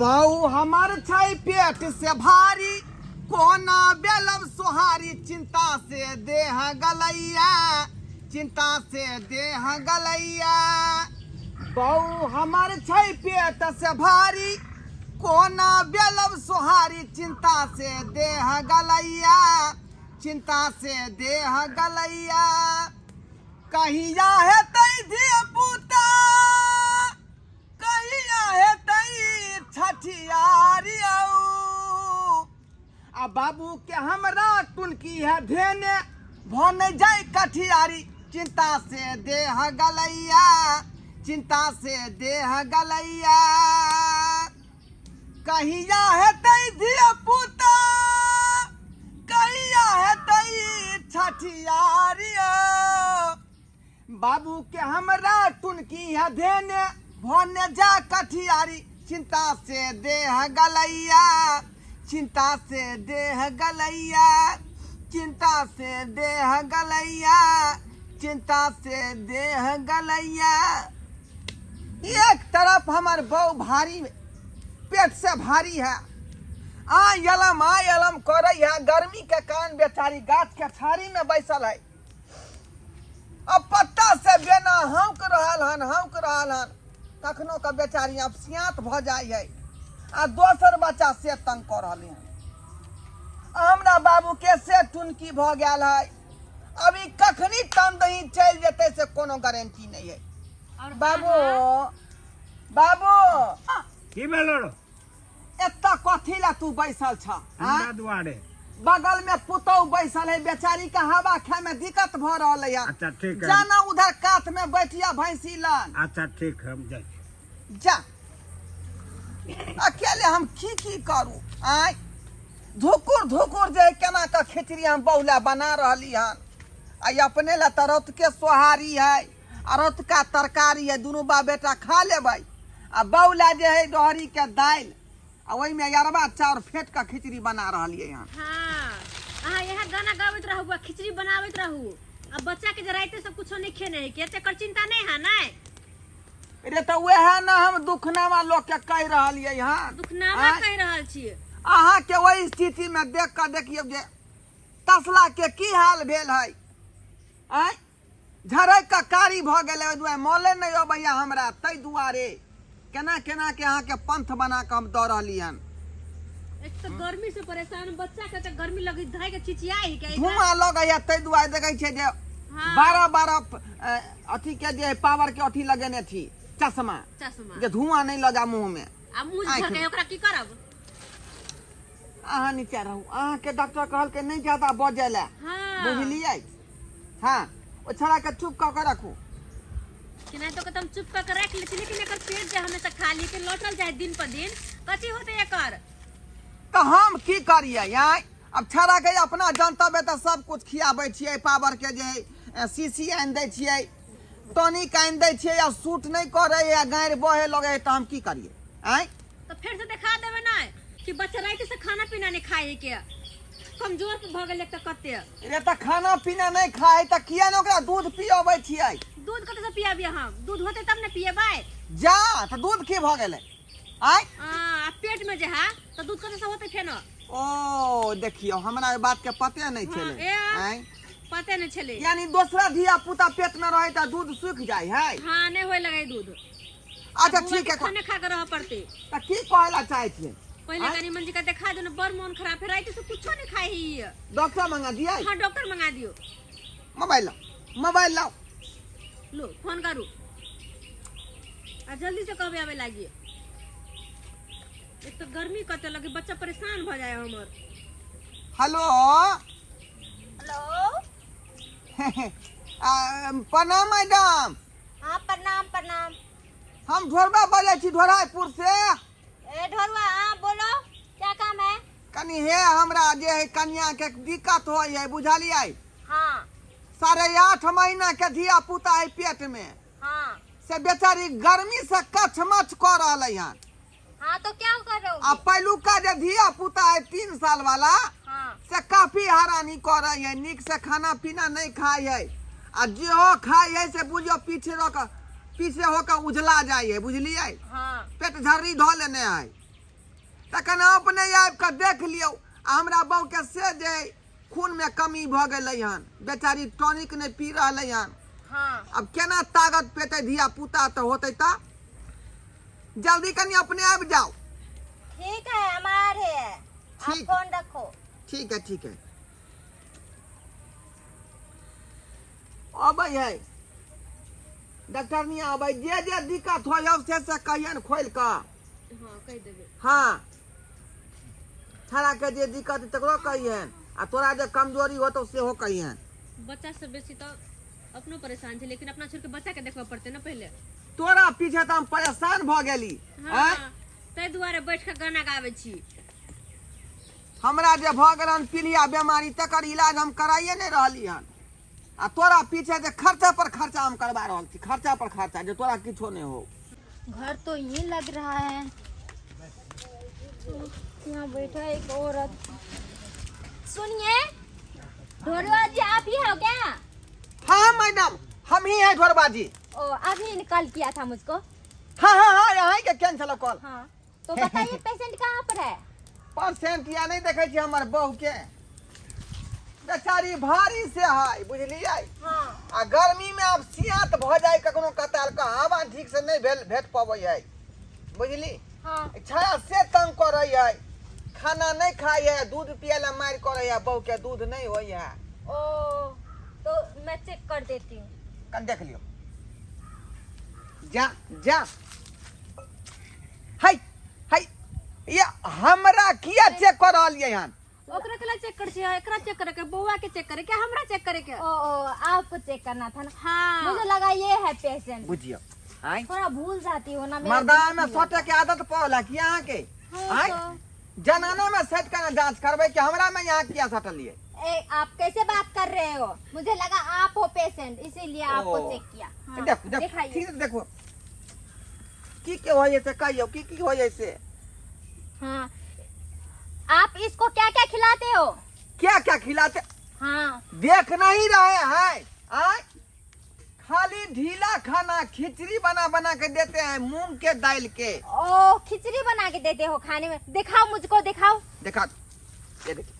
बऊ हमर छै पेट से भारी, कोना बेलब सोहारी, चिंता से देह गलैया, चिंता से देह गलैया। बऊ हमर छै पेट से भारी, कोना बेलब सोहारी, चिंता से देह गलैया, चिंता से देह गलैया। कहिया हेतै धिया पुता, कहिया हेतै छठियारी औ। आ बाबू के हमरा टुनकी है धेने, भऽ नहि जाय कठियारी, चिंता से देह गलैया, चिंता से देह गलैया। कहिया हेतै धिया पुता, कहिया हेतै छठियारी औ। बाबू के हमरा टुनकी है धेने, भने जा कठियारी, चिंता से देह गलैया, चिंता से देह गलैया, चिंता से देह गलैया, चिंता से देह गलैया। एक तरफ हमर बहू भारी पेट से भारी है, आ यलम आ यलम करे है, गर्मी के कारण बेचारी गाछ के छाड़ी में बैसल है। अब पत्ता से बेना हौंक रहल हन, हौंक रहल हन, कखनो के बेचारी अपसियात भऽ जाइ है, आ दोसर बच्चा से तंग कऽ रहल हन। हमरा बाबू के से टुनकी भऽ गेल है, अभी कखनी तन दही चलि जेतै से कोनो गारंटी नहीं है। और बाबू, बाबू, की भेलो रो? एतऽ कथी ला तू बैसल छ? ठंडा दुआरे। बगल में पुतहु बैसल है, बेचारी के हवा खाए में दिक्कत भ रहल है। अच्छा ठीक है। जाना उधर कात में बैठिया भैंसी लन। अच्छा ठीक है, हम जाइ छी। जा, अकेले हम की की करू? आय धुकुर धुकुर जे केना के खिचड़ी हम बहुला बना रहली हन, आ अपने ला तऽ रौत के सोहारी है आ रौतका तरकारी है, दुनू बाप बेटा खा लेबै। आ बौला जे है डहरी के दालि आ ओहिमे अरबा चाउर फेंट के खिचड़ी बना रहलियै हन। हाँ, अहाँ यहाँ गाना गाबैत रहू आ खिचड़ी बनाबैत रहू, आ बच्चा के जे राइते सब कुछो नहीं खेने है के तेकर चिंता नहीं है ना? रे तऽ वएह ने हम दुखनामा लोक के कहि रहलियै हन। दुखनामा आँय? कहि रहल छी। अहाँ के ओहि स्थिति में देख कऽ देखियौ जे तसला के की हाल भेल है। आँय झरकि कऽ कारी भऽ गेलै, ओहि दुआरे मोले नहि अबैया हमरा, ताहि दुआरे केना केना के अहाँके पंथ बना कऽ हम दऽ रहली हन। एक तो गर्मी से परेशान, बच्चा के तो गर्मी लगी धय के चिचियाई के धुआं लगैया, ताहि दुआरे देखै छियै जे हाँ। 12 12 अथी के जे पावर के अथी लगेने छी चश्मा, चश्मा जे धुआं नहि लगा मुँह में। आ मुँह आँखि झरके में। ओकरा की करब? अहाँ नीचा रहू, अहाँके डॉक्टर कहलकै नहि ज्यादा बजै लए। हाँ। बुझलियै? हाँ, ओ छड़ा के चुप कऽ के रखू। कि नहीं तो हम चुप कर के रख ले छी, लेकिन एकर पेट जे हमेशा खाली के लौटल जाए दिन पर दिन, कथी होते एकर? तऽ हम की करियै? आँय, अब छड़ा के अपना जनतबे तऽ सब कुछ खियाबै छियै, पावर के जे शीशी आनि दै छियै, टॉनिक आनि दै छियै, आ सूट नहि करै आ गाड़ि बहे लगै है, तऽ हम की करियै? आँय, तो फिर से देखा देबे ना कि बच्चा रात से खाना पीना नहीं खाए के कमजोर भ गेल एक कते। रे तऽ खाना पीना नहि खाए तऽ किया ने ओकरा दूध पियबै छियै? दूध कतऽ से पियाबियै हम? दूध होतै तब ने पियेबै। जा, तऽ दूध की भऽ गेलै? आँय, आ पेट में जे है तऽ दूध कतऽ से होतै फेनो? ओ देखियौ, हमरा एहि बात के पते नहि हाँ, छलै। ए। आँय, पते नहीं छलै। यानी दोसरा धिया पुता पेट में रहे तऽ दूध सूखि जाइ है। हाँ, नहीं होए लगे दूध। अच्छा बउआ ठीक के है। खाना खा के रह पड़ते। तऽ की कहै ला चाहै छियै? पहले आँय? कनी मंजी का देखा दो ना, बड़ मन खराब है, रात से कुछो नहीं खाई है। डॉक्टर मंगा दियै? हाँ, डॉक्टर मंगा दियो। मोबाइल लाओ, मोबाइल लाओ। लो फोन करू आ जल्दी से कहबे आवे लागी। एक तो गर्मी कते लगे, बच्चा परेशान भ जाए हमर। हेलो। हेलो। प्रणाम मैडम। हाँ प्रणाम प्रणाम। हम ढोरबा बजै छी ढोरायपुर से। ए ढोरवा, हाँ बोलो क्या काम है? कनी हे हमरा जे है कन्या के दिक्कत होइ है, बुझलियै? हाँ। 8.5 महीना के धिया पुता है पेट में। हाँ। से बेचारी गर्मी से कछमछ कऽ रहलै हन। हाँ तो क्या कर रहे हो? आ पहिलुका जे धिया पुता है 3 साल वाला, हाँ। से काफी हरानी करै है, नीक से खाना पीना नहीं खाइ है, आ जेहो खाइ है से बुझियो पीछे रह कऽ पीछे होकर उजला जाइ है, बुझलियै? हाँ। पेट झर्री धऽ लेने है। तखन अपने आबि कऽ देख लियौ। आ हमरा बहूके से जे खूनमे कमी भऽ गेलै हन, बेचारी टॉनिक नहि पी रहलै हन। हाँ। अब केना ताकत पेतै धिया पुता तऽ होतै? तऽ जल्दी कनि अपने आबि जाउ। ठीक है, हम आ रहे हैं। आप ठीक। फोन रखो। ठीक है, ठीक है। अबै है डॉक्टर नहीं अबै, जे जे दिक्कत हो से से कहियन खोलि कऽ। हाँ, कहि देबै। हाँ, छड़ा के जे दिक्कत है तकरो कहियन आ तोरा जे कमजोरी होतौ सेहो कहियन। बच्चा सब बेसी तऽ अपनो परेशान छै, लेकिन अपना छोड़ के बच्चा के देखबऽ पड़तै ने पहिले। तोरा पीछे तऽ हम परेशान भऽ गेली। हाँ। आँय? ताहि दुआरे बैठ के गाना गाबै छी। हमरा जे भऽ गेल हन पीलिया बेमारी, तकर इलाज हम कराइए नहि रहली हन आ तोरा पीछे जे खर्चा पर खर्चा हम करबा रहल छी, खर्चा पर खर्चा, जे तोरा किछो नहि हो। घर तो यही लग रहा है। यहाँ बैठा एक औरत। सुनिए ढोरवा जी, आप ही हो क्या? हाँ मैडम, हम ही हैं ढोरबा जी। ओ, अभी ने कॉल किया था मुझको। हाँ हाँ हाँ, यहाँ के कैंसिल कॉल। हाँ, तो बताइए, पेशेंट कहाँ पर है? परसेंट या नहीं देखे छी हमर बहू के, बेचारी भारी से है, बुझलियै? हाँ। आ गर्मी में आब सियात भऽ जाय कखनो कताल के, हवा ठीक से नहीं भेल भेट पबै है, बुझली? हाँ। छाया से तंग करै है, खाना नहीं खाइ है, दूध पिए ला मारि करै है, बहू के दूध नहीं होइ है। ओ, तो मैं चेक कर देती हूँ। कन देख लियो। जा जा, हाय हाय, ये हमरा किया चेक कर रहलियै हन? ओकरा के चेक कर छियै, एकरा चेक करे के, बौआ के चेक करे के, हमरा चेक करे के। ओ ओ, आपको चेक करना था ना? हाँ। मुझे लगा ये है पेशेंट। बुझियौ आय। थोड़ा भूल जाती हो ना मेरा। मर्दाना में सटे के आदत पड़ल है कि अहाँके? हाँ। आय, जनाना में सट के ना जांच करबै कि हमरा में यहाँ किया सटलियै? ए, आप कैसे बात कर रहे हो? मुझे लगा आप हो पेशेंट, इसीलिए आपको ओ। चेक किया। हाँ, देखू देखू। दिखाइए। ठीक से देखू, की के होइ से कहियौ, की की होइ से। हाँ, आप इसको क्या क्या खिलाते हो? क्या क्या खिलाते? हाँ। देख नहीं रहे हैं? आय, खाली ढीला खाना खिचड़ी बना बना के देते हैं, मूंग के दाल के। ओ, खिचड़ी बना के देते हो खाने में? दिखाओ, मुझको दिखाओ। देखा, ये देखिए,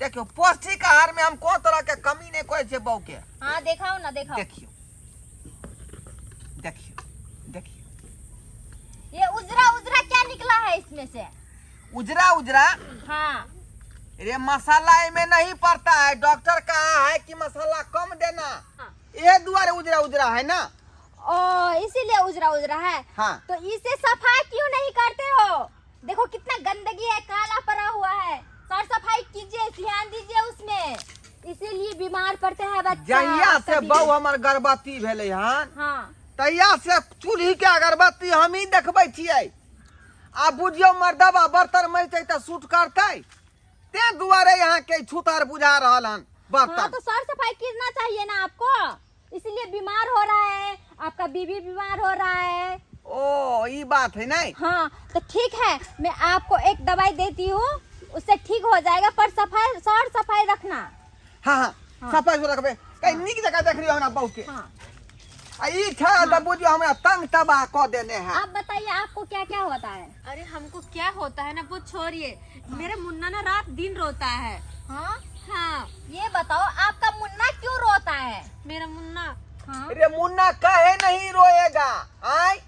देखियो, पौष्टिक आहार में हम को तरह के कमी नहीं करे छे बहू के। हाँ, दिखाओ ना, दिखाओ। देखियो देखियो देखियो। ये उजरा उजरा क्या निकला है इसमें से? उजरा उजरा? हाँ। रे, मसाला में नहीं पड़ता है, डॉक्टर कहा है कि मसाला कम देना। हाँ। ये दुआरे उजरा उजरा है ना। ओ, इसीलिए उजरा उजरा है। हाँ। तो इसे सफाई क्यों नहीं करते हो? देखो, कितना गंदगी है, काला पड़ा हुआ है। साफ सफाई कीजिए, ध्यान दीजिए उसमें। इसीलिए बीमार पड़ते हैं बच्चा। जहिया से कभी। बहू हमर गर्भवती भेलै हन, हाँ। तहिया से चूल्ही के अगरबत्ती हम ही देखबै छियै। आ बुझियौ मर्दबा बर्तन मजतै तऽ सूट करतै, तें दुआरे यहाँ के छूतर बुझा रहल हन हाँ। बर्तन। तो साफ सफाई करना चाहिए ना आपको, इसलिए बीमार हो रहा है आपका बीबी, बीमार हो रहा है। ओ, ई बात है नहीं? हाँ, तो ठीक है, मैं आपको एक दवाई देती हूँ, उससे ठीक हो जाएगा, पर सफाई, साफ सफाई रखना। हाँ हाँ, सफाई से रखबै। कहीं नीक जगह देख लियौ हमरा बहू के। हाँ। आ ई छै तऽ बुझियौ हमरा तंग तबाह कऽ देने है। आप बताइए, आपको क्या क्या होता है? अरे, हमको क्या होता है ना, वो छोड़िए, मेरा मुन्ना ना रात दिन रोता है। हाँ? हाँ। ये बताओ, आपका मुन्ना क्यों रोता है? मेरा मुन्ना। हाँ। रे, मुन्ना काहे नहीं रोएगा? आय,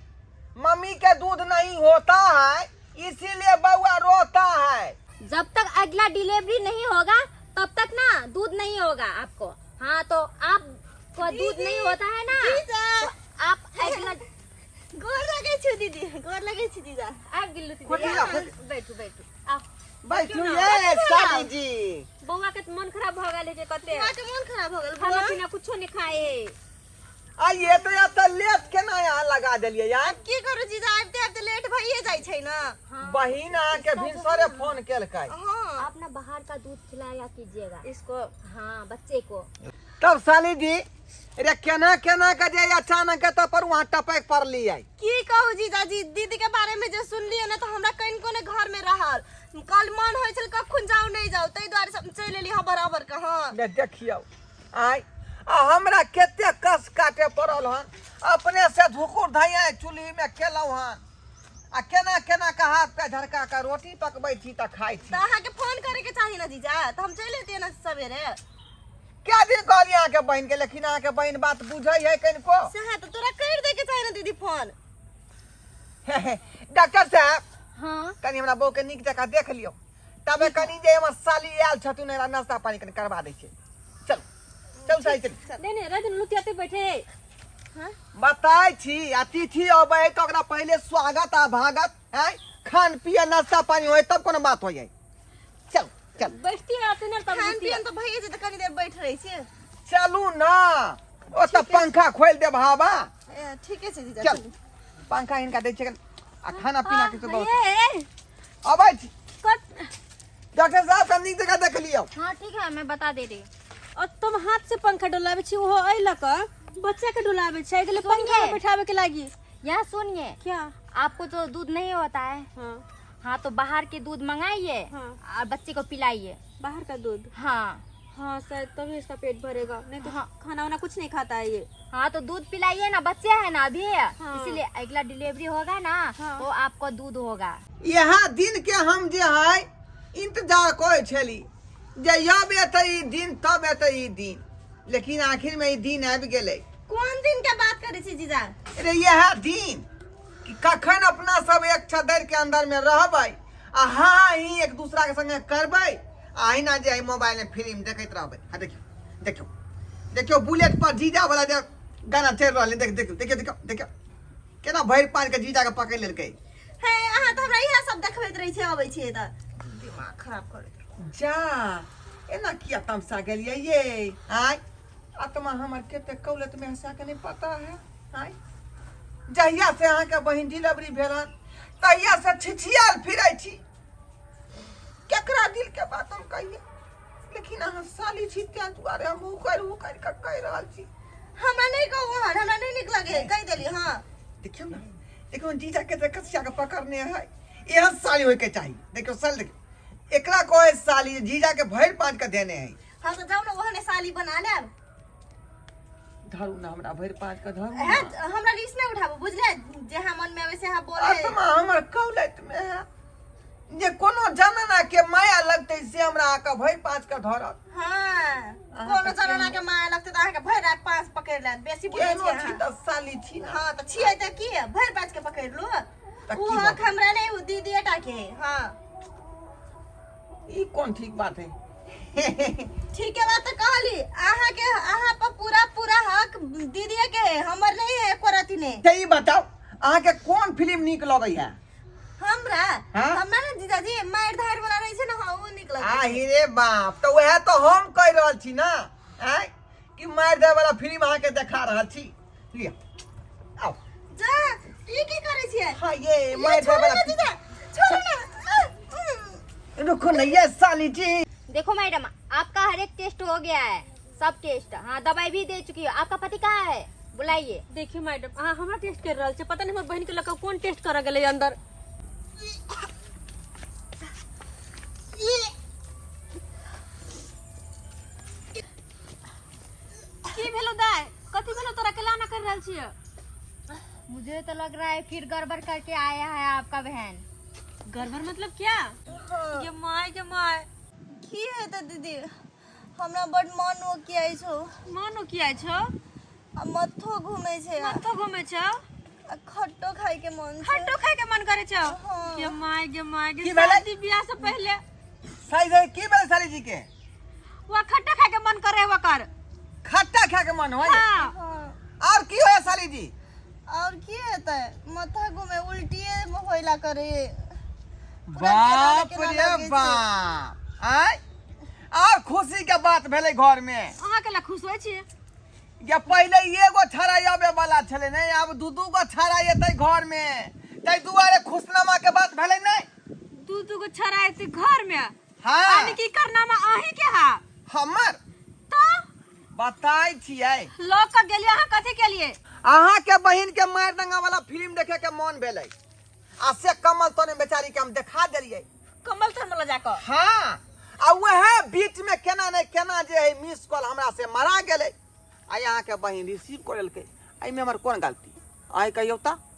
मम्मी के दूध नहीं होता है, इसीलिए बउआ रोता है। जब तक अगला डिलीवरी नहीं होगा, तब तक ना दूध नहीं होगा आपको। हाँ, तो आपको दूध नहीं होता है ना, तो आप अगला गोर लगै छी दीदी, गोर लगै छी जीजा। आबि गेलु दीदी। खोजी ला, खोजी। बैठू बैठू, आउ। बैठू ये साली जी। बौआ के तऽ मन खराब भऽ गेल छै कते। अहाँके मोन खराब हो गेल? खाना बौआ? पीना कुछो नहीं खाए है। आ ये तो यार तऽ लेट केना यहाँ लगा देलियै यार? की करू जीजा, आबिते आबिते लेट भइए जाइ छै ना। बहिन अहाँके भिनसरे फोन केलकै। हाँ। आप ना बाहर का दूध खिलाया कीजिएगा इसको। हाँ, बच्चे को। तब साली जी, रे केना केना के जे अचानक के पर वहाँ टपक पड़लियै? की कहू जीजाजी, दीदी के बारे में जे सुनलियै ने, तऽ हमरा कनिको ने घर में रहल। कल मन होइ छल कखन जाउ नहि जाउ, ताहि दुआरे से हम चलि एली हँ बराबर के। हाँ। ने देखियौ, आय आ हमरा कते कस काटे पड़ल हन, अपने से धुकुर धैया चूल्ही में केलहुँ हन। आ केना केना के हाथ पे झरका के रोटी पकबै छी तऽ खाइ छी। तऽ अहाँके फोन करे के चाही ना जीजा, तऽ हम चलि अतियै ना सवेरे। क्या दिन कहलियै अहाँके बहिन के, लेकिन अहाँके बहिन बात बुझै है कनिको। सएह तऽ तोरा करि दै के चाही ना दीदी फोन। डॉक्टर साहब। हाँ। कनि हमरा बहू के नीक जकाँ देख लियौ, तबे कनि जे हमर साली आयल छथुन एकरा नाश्ता पानी कनि करबा दै छियै। चल चल साली चल। नहीं नहीं रह लुतियाते बैठे। बताय छी अतिथि अबै है तऽ ओकरा पहिले स्वागत आ भागत है, खान पियन नाश्ता पानी होय तब कोनो बात होय है। चल चल। बैठती रहते ना तब। खान पियन तऽ भइए जेतै, कनी देर बैठ रहै छियै। चलू ना, ओतऽ पंखा खोलि देब हवा। ए, ठीके छै जीजा। चल। चलू। पंखा हिनका दै छियै आ खाना पीना के सब व्यवस्था। ए, अबै छी। कत डॉक्टर साहब, कनि नीक जगह देख लियौ। हाँ ठीक है, मैं बता दे रही। और तुम हाथ से पंखा डोलावे छी, ओहो एहि लऽ कऽ बच्चा के डोलावे छै गेलै पंखा में बैठावे के लागी। यहाँ सुनिए। क्या? आपको तो दूध नहीं होता है। हाँ। हाँ तो बाहर के दूध मंगाइए। हाँ। और बच्चे को पिलाइए। बाहर का दूध? हाँ। हाँ शायद तभी इसका पेट भरेगा, नहीं तो हाँ। खाना वाना कुछ नहीं खाता है ये। हाँ तो दूध पिलाइए ना, बच्चे है ना अभी। हाँ। इसीलिए अगला डिलीवरी होगा ना। हाँ। तो आपको दूध होगा। यहाँ दिन के हम जे है इंतजार करै छली जे अब एतै ई दिन तब एतै ई दिन, लेकिन आखिर में ई दिन आबि गेलै। कोन दिन के बात करै छी जीजा? अरे इएह दिन कि कखन अपना सब एक चदर के अंदर में रहबै आ हाँ ही एक दूसरा के संगे करबै आ अहिना जे है मोबाइल में फिल्म देखैत रहबै। हाँ देखियौ देखियौ देखियौ, बुलेट पर जीजा वाला जे गाना चलि रहल है, देख देखियौ देखियौ देखियौ देखियौ केना भरि पानि के जीजा के पकड़ि लेलकै। हे, अहाँ तऽ हमरा इएह सब देखबैत रहै छियै, अबै छियै तऽ दिमाग खराब करैत रहै। जा एना किया तमसा गेलियै ये? आय आत्मा हमर कते कौलत में हंसा के नहीं पता है। आय जहिया से अहाँके बहिन डिलीवरी भेल हन तहिया से छिछियाल फिरै छी, केकरा दिल के बात हम कहिए, लेकिन अहाँ साली छी तें दुआरे हम उकरि उकरि कऽ कहि रहल छी। हमरा नहि कहू अहाँ, हमरा नहि नीक लगे, कहि देली। हाँ। देखियौ ने देखियौ, जीजा के तऽ कसिया के पकड़ने है। एहन साली होय के चाही। देखियौ साली, देखियौ एकरा कहे साली, जीजा के भरि पाँच के देने है। हम तऽ जाउ ने ओहने साली बना लेब। धरू ना हमरा भरि पाँच के धरू। हे, हमरा रिस नहि उठाबू, बुझले? जहाँ मन में आबै से बोले। आत्मा हमर कौलत में है जे कोनो जनाना के माया लगतै से हमरा आके भरि पाँच के धरत। हाँ। अहाँ कोनो तऽ जनाना के माया लगतै तऽ अहाँके भरि राति पाँच पकड़ि लेत, बेसी बुझै केहनो छियै छी अहाँ। तऽ साली छी ना। हाँ तऽ छियै तऽ की है, भरि पाँच के पकड़ि लू। तऽ ओ की हक बात? हमरा नहि, ओ दीदीए टा के है। हाँ। ई कोन ठीक बात है? ठीक है बात तऽ कहली अहाँके, अहाँ पर पूरा पूरा हक दीदीए के है, हमर नहीं है एको रति नहीं। तऽ ई बताउ अहाँके कोन फिल्म नीक लगै है? हमरा? हाँ? हमरा ने जीजाजी मारि धारि वाला रहै छै ने, हाँ, ओ नीक लगै छै। आहि रे बाप, तऽ वएह तऽ हम कहि रहल छी ना आँय कि मारि दै वाला फिल्म अहाँके देखा रहल छी। लिअ आउ। जा, ई की करै छियै? हाँ ये ये मारि दै छोड़ू वाला ना जीजा, छोड़ू ना। रुको ना ये साली जी। देखो मैडम, आपका हर एक टेस्ट हो गया है, सब टेस्ट। हाँ दवाई भी दे चुकी हो। आपका पति कहाँ है, बुलाइए। देखियो मैडम, अहाँ हमरा टेस्ट कर रहल छी, पता नहीं हमर बहिन के लऽ कऽ कोन टेस्ट करऽ गेलै अंदर। की भेलो दाय, कथी भेलो तोरा के लाना कर रहल छियै? मुझे तो लग रहा है फिर गड़बड़ करके आया है आपका बहन। गड़बड़ मतलब क्या? गे my गे my. की हेतै दीदी, हमरा बड मन ओकियाइ छौ। मन ओकियाइ छौ? आ मथो घूमै छै। मथो घूमै छौ? आ खट्टो खाय के मन छै। खट्टो खाय के मन करे छौ? हाँ। गे my गे my गे। की भेलै? शादी बियाह से पहले साली जी, की भेलै साली जी के? वह खट्टा खाय के मन करे ओकर। खट्टा खाय के मन होय? हाँ। हाँ। और की होय साली जी? और की हेतै, माथा घूमे, उल्टिए होइला करे। पूरा बाप केना रे केना लगै छै। बाप, आय और खुशी के बात भेलै घर में। अहाँ केला खुश होइ छी? या पहिले एगो छड़ा आबे वाला छलै नहीं, आब दू दू गो छड़ा एतै घर में, ताहि दुआरे खुशनामा के बात भेलै नहीं। दू दू गो छड़ा एतै घर में? हाँ। यानी कि करनामा अहीं के हा? हमर तो बताइ छियै। लोग का गेलियै अहाँ कथी के लिए? अहाँ के बहिन के मारि दंगा वाला फिल्म देखे के मन भेलै आ से कमल तोने बेचारी के हम देखा देलियै। कमल थर में जाकऽ? हाँ, आ वएह बीच में केना ने केना जे है मिस कॉल हमरा से मारा गेलै आ अहाँ के बहिन रिसीव कऽ लेलकै। एहिमे हमर कोन गलती? अहीं कहियौ तऽ।